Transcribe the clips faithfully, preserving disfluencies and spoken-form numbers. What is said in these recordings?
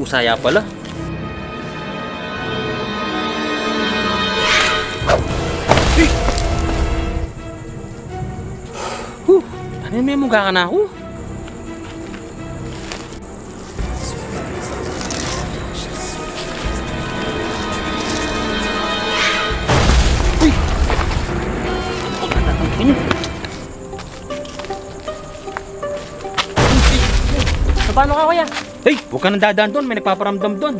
Bisaya pala. Huh! Ano yan, memuga kanaku? Uy! Paano ka, kuya? Hey, huwag ka nang dadaan doon. May nagpaparamdam doon.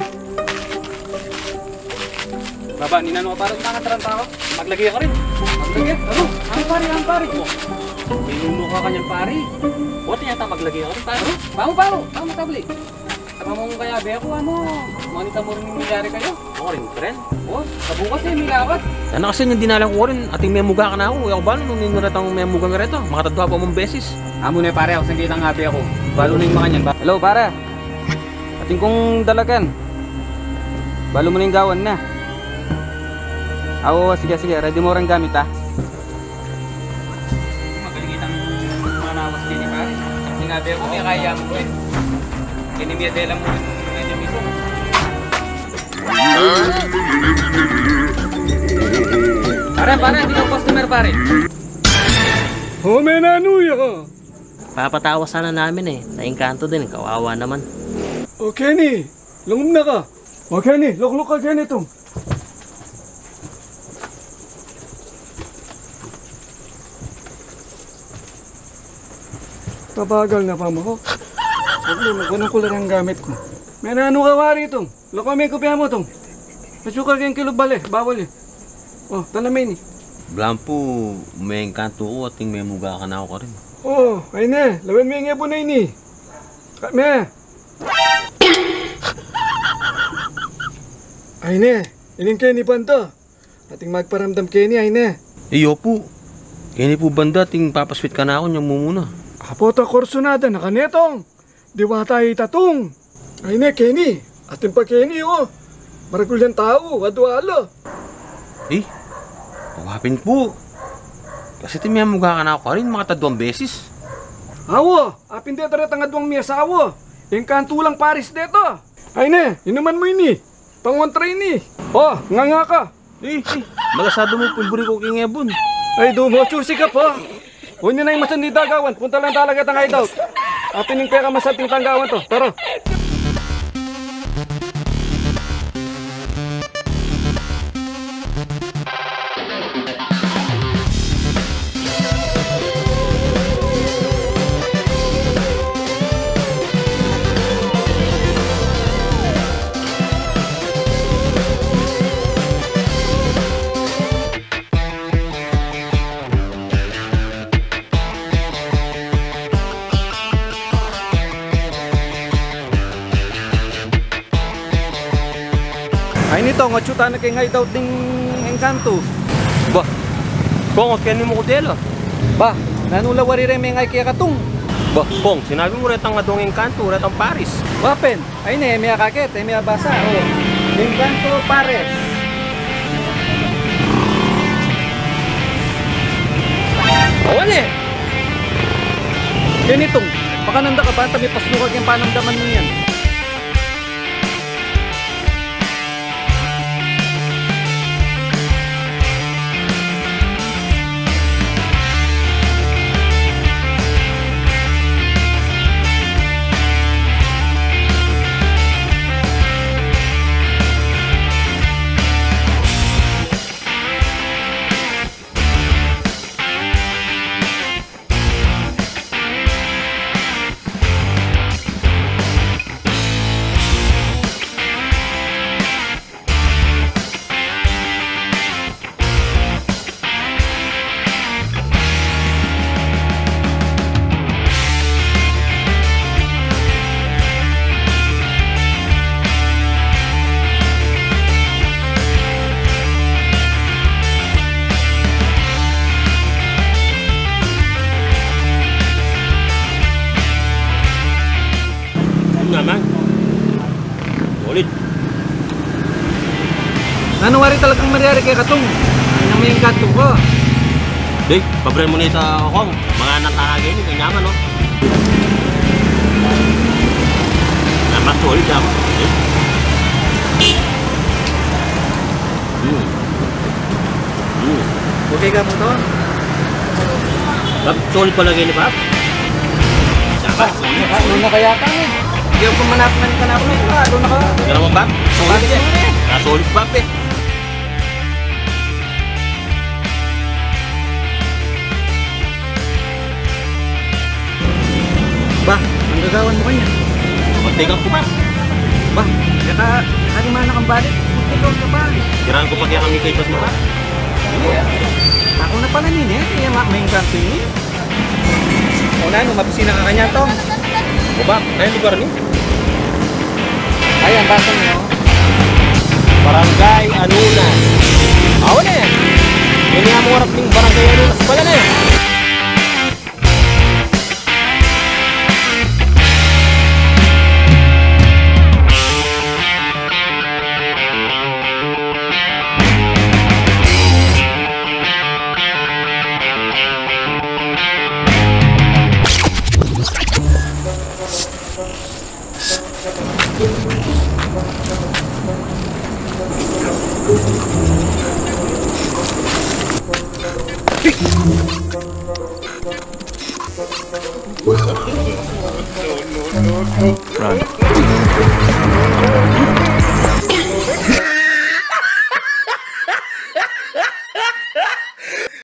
Baba, ninanu ka, pare? Nakatran pa ako. Maglagi ako rin. Maglagi? Ano? Ano, pare? Ano, pare? Oh. May nuno ka kanyan, pare. Buti yata maglagi ako rin, pare. Bamu, bamu. Bamu, tabli. Tama mo kaya, be ako, ano? Manita mo rin yung nangyari kayo? Ako rin, friend. Oh, sa bukas eh, may lakad. Sana kasi yung dinalan ko rin, ating memuga kanaku. Ako ba, nung ninurat ang memuga nga reto, makatadwa pa mong beses. Amo na, pare, ako sangkita nga, be ako. Balo na yung makanyan, ba? Hello, pare. Atin kung dalagan. Balo mo na yung gawan na. Awo, sige, sige. Ready mo rin gamit, ha? Magaling kitang manawas kini, pare. Kasi nga, be, ako, may kaya mo, eh. Kini, may dela mo, eh. Medyo miso. Pare, pare, hindi ka customer, pare. O, menanu ya. Papatawa sana namin eh. Naengkanto din, kawawa naman. O Kenny, lungub na ka. O Kenny, lukluk ka, Kenny, tung. Pabagal na pa mo ko. Sabi mo, ganun ko lang ang gamit ko. Menanu ka wari, tung. Loko, me, kopya mu, tung. Asuka keng kilub bale, bawal e. O, tala me ini. Blampu, mengkantu ku ating memuga kanaku karin. O, ayni, lawen me ing ebun a ini. Ka me. Ayni, ining keni banda. Ating magparamdam keni, ayni. Iyo pu. Keni pu banda ating papaswit kanaku nyang mumuna. Apo, ta kursunada na ka ne, tung. Diwata ita, tung. Ayni, keni. Atin pa keni, o. Maragul yang tau, adwa la. E, wa pin pu. Kasi ating memuga kanaku karin, makatadwang beses. Awa, apin deta retang adwang miasawa. Engkantu lang paris deta. Ayni, inuman mu ini. Pangontra ini. O, nganga ka. E, e, magasadu mu pin buri ku king ebun. Ay, dumo, susi ka pa. O, ini na ing masanting tagawan, punta lang talaga tang hideout. Atin ing pekamasanting tagawan to. Tara. Ayni, tung, atsu tana king hideout ning Engkantu. Ba, Kong, keni mu ku dela? Ba, nanu la wari reng mengayag keka, tung? Ba, Kong, sinabi mu retang adwang Engkantu, retang paris. Wa pin. Ayni, e mi akakit, e mi abasa. O. Engkantu paris. Awan e. Keni, tung, makananda ka, banta mipasnu ka king panamdaman mung yan. Yun naman. Ulit. Nanu wari talagang malyari keka, tung? Nanu ing Engkantu ka? Di, pabre mu na ita, Kong. Manganan tana keni, kanyaman, no? Solid, ah. Hmm. Hmm. Okay ka, Butong? Bab, solid pala kayu ni Bab. Bab, solid. Ano na kaya ka, eh? Hindi ako manapnan ka na ako. Ano na ka? Ano naman, Bab? Solid, eh. Ah, solid, Bab, eh. Ba, ang gagawan mu kanyan? Magtegang ku, Bab. Ba, kaya ka, kaya mana kang balik? Magtegang ka pa. Tirahan ku pa kaya kami kay Bab, Bab. Aku na pala nini, eh. Kaya ma-, main kanto ini. O nanu, mapisina ka kanyan, Tong? O, Bab, nanu ing lugar ini? Ayan, basa niyo. Barangay Anunas. Awa na yan. Ini amu arap ning Barangay Anunas pala na yan. Run.